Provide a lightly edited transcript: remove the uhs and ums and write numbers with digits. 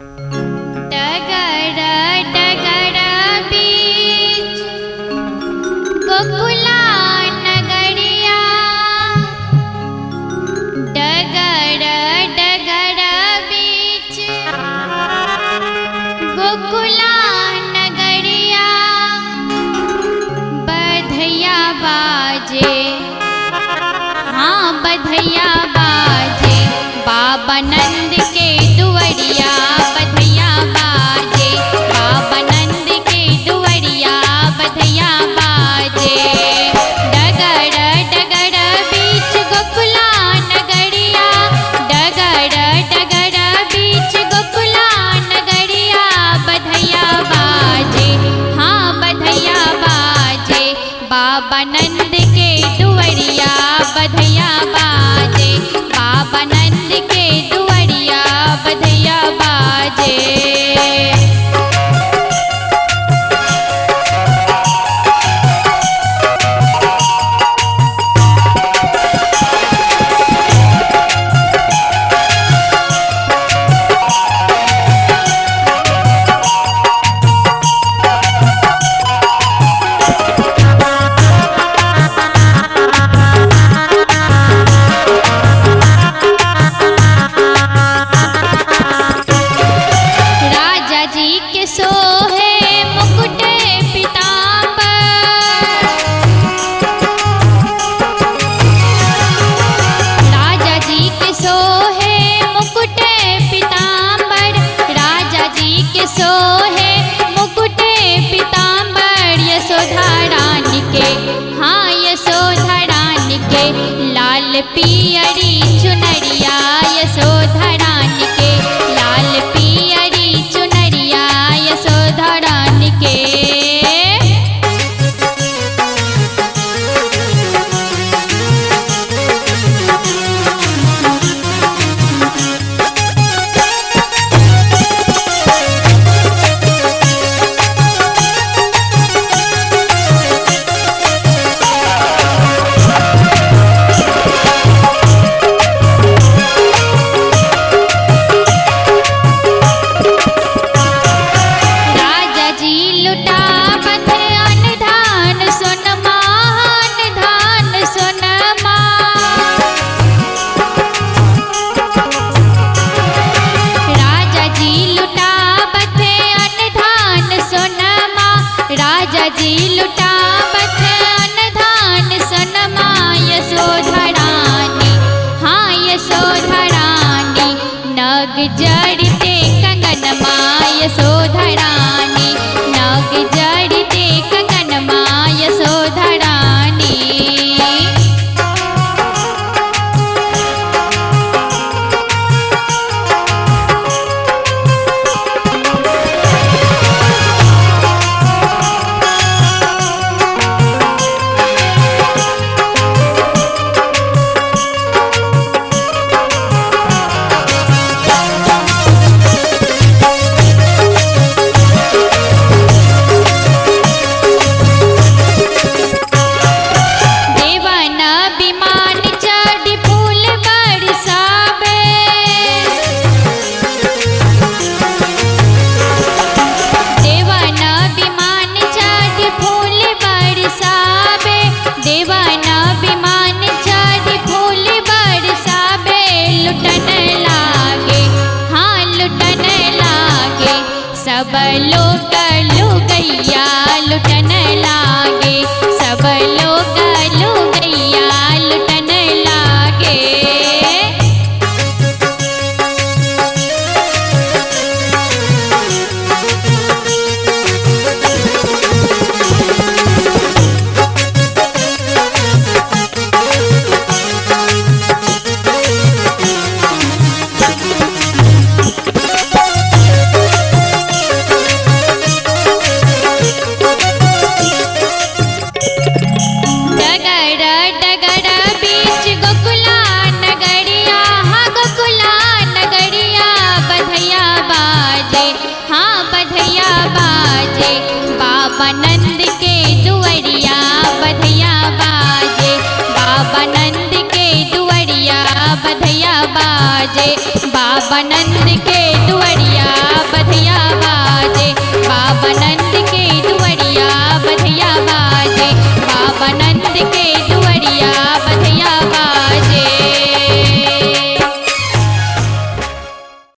डगर डगर बीच गोकुला नगरिया, डगर डगर बीच गोकुला नगरिया, बधैया बाजे, हाँ बधैया बाजे, बाबा नंद के दुवरिया, बधैया बाजे, बाबा नंद के दुवरिया, बधैया बाजे। डगर डगर बीच गोकुला नगरिया, डगर डगर बीच गोकुला नगरिया, बधैया बाजे, हाँ बधैया बाजे, बाबा नंद के दुवरिया, बधैया बाजे, बाबा नंद के दुवरिया, बधैया बाजे। राजा जी के सोहे मुकुट पीताम्बर, राजा जी के सोहे मुकुट पीताम्बर, राजा जी के सोहे मुकुट पीताम्बर, यशोधा रानी के, हाँ यशोधा रानी के, लाल पियरी चुनरिया, यशोधा रानी के, लाल पियरी चुनरिया, यशोधा रानी के। राजा जी लुटावत अनधान सोनमा, अनधान सोनमा, राजा जी लुटावत अनधान सोनमा, राजा जी लुटावत अनधान सोनमा, यशोधा रानी, हाँ यशोधा रानी, नग जड़ते कंगनमा, यशोधा रानी, नग जड़ते कंगनमा, यशोधा रानी। देवाना विमान चढ़ फूल बरसावे, देवाना विमान चढ़ फूल बरसावे, देवाना विमान चढ़ फूल बरसावे, लुटन लागे, हाँ लुटन लागे, सब लोग लुगैया, लुटन लागे, सब लोग लुगैया, लुटन लागे। डगर डगर बीच गोकुला नगरिया, हाँ गोकुला नगरिया, बधैया बाजे, हाँ बधैया बाजे, बाबा नंद के दुवरिया, बधैया बाजे, बाबा नंद के दुवरिया, बधैया बाजे, बाबा नंद के दुवरिया। बाबा नंद के।